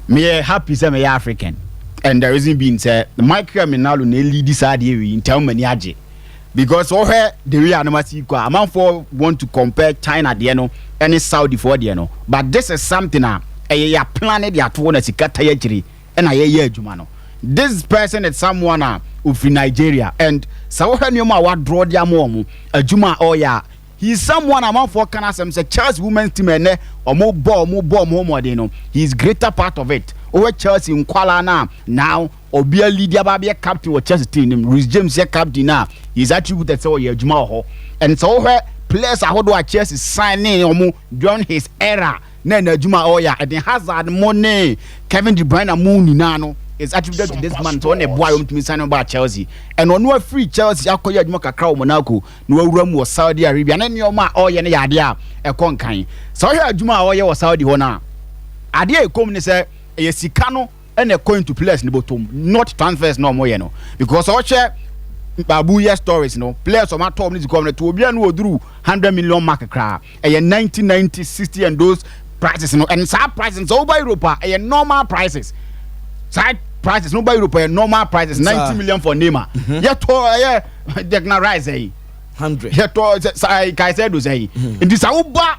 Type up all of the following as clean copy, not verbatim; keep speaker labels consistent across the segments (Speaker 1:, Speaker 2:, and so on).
Speaker 1: Meyɛ happy sɛ meyɛ African, and the reason being sɛ Michael Emenalo na elead saa adeɛ wei, nti m'ani agye because wɔhwɛ the way anoma si kɔ a, amanfoɔ want to compare China deɛ no ɛne Saudi foɔ deɛ no, but this is something a ɛyɛ yɛ plan de ato hɔ na sika ta yɛ akyire ɛna yɛyɛ adwuma no. This person is someone a ofiri Nigeria, and sɛ wohwɛ nneɛma a wadorɔ de ama wɔn, adwuma a ɔreyɛ a, he is someone amanfoɔ kan asɛm sɛ Chelsea women's team ɛnɛ ɔmo bɔ ɔmo mmɔden no, he is greater part of it. Wɔhwɛ Chelsea nkwalaa na now obiara lead aba abɛyɛ captain wɔ Chelsea team nim, Reece James yɛ captain na he is attributed sɛ ɔyɛ adwuma wɔ hɔ. And sɛ wohwɛ players ahodoɔ a Chelsea sign ne ɔmo during his era na ɛna adwuma a ɔyɛ a, Eden Hazard mo ne Kevin De Bruyne mo nyinaa no is attributed to this man. So ɔna ɛboa yɛ ɔmtumi sign ba Chelsea, and ɔno afiri Chelsea akɔyɛ adwuma kakra wɔ Monaco na wawura mu wɔ Saudi Arabia ne nneɛma a ɔyɛ no yɛ adeɛ a ɛkɔ nkan. Sɛ ɔhwɛ adwuma a ɔyɛ wɔ Saudi hɔ no a, adeɛ a ɛkɔm ne sɛ ɛyɛ sika no ɛna ɛkɔ into players ne bɔtɔm, not transfers na ɔmo yɛ no, because ɔhwɛ babu yɛ stories no, players ɔmo atɔ ɔmo ne sika ɔmo no to obiara no wɔduru 100 million mark koraa, ɛyɛ 90, 90, 60 and those prices no. And saa prices no, sɛ woba Europe a, ɛyɛ normal prices. Saa prices no, woba Europe a, ɛyɛ normal prices. 90 million for Neymar, yɛtɔ ɛyɛ Declan Rice ɛyi
Speaker 2: 100.
Speaker 1: Yɛtɔ sa Caicedo sɛ yi. Nti sa woba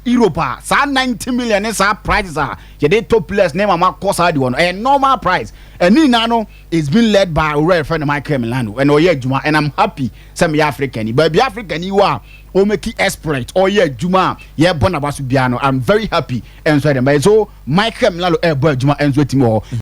Speaker 1: Europe a, saa 90 million ne saa prices a yɛde top players ne mama kɔ saa de wɔ no, ɛyɛ normal price. Ɛne nyinaa no is being led by owurɛ yɛfrɛ no Michael Emenalo, ɛna ɔyɛ adwuma, and I'm happy sɛ meyɛ African ni. Baabi African ni wɔ a ɔmake exploit, ɔyɛ adwuma a yɛbɔ n'aba so biara no, I'm very happy. Ɛnso ɛdɛm bɛyɛ so Michael Emenalo ɛɛbɔ adwuma ɛnso etimi wɔ hɔ.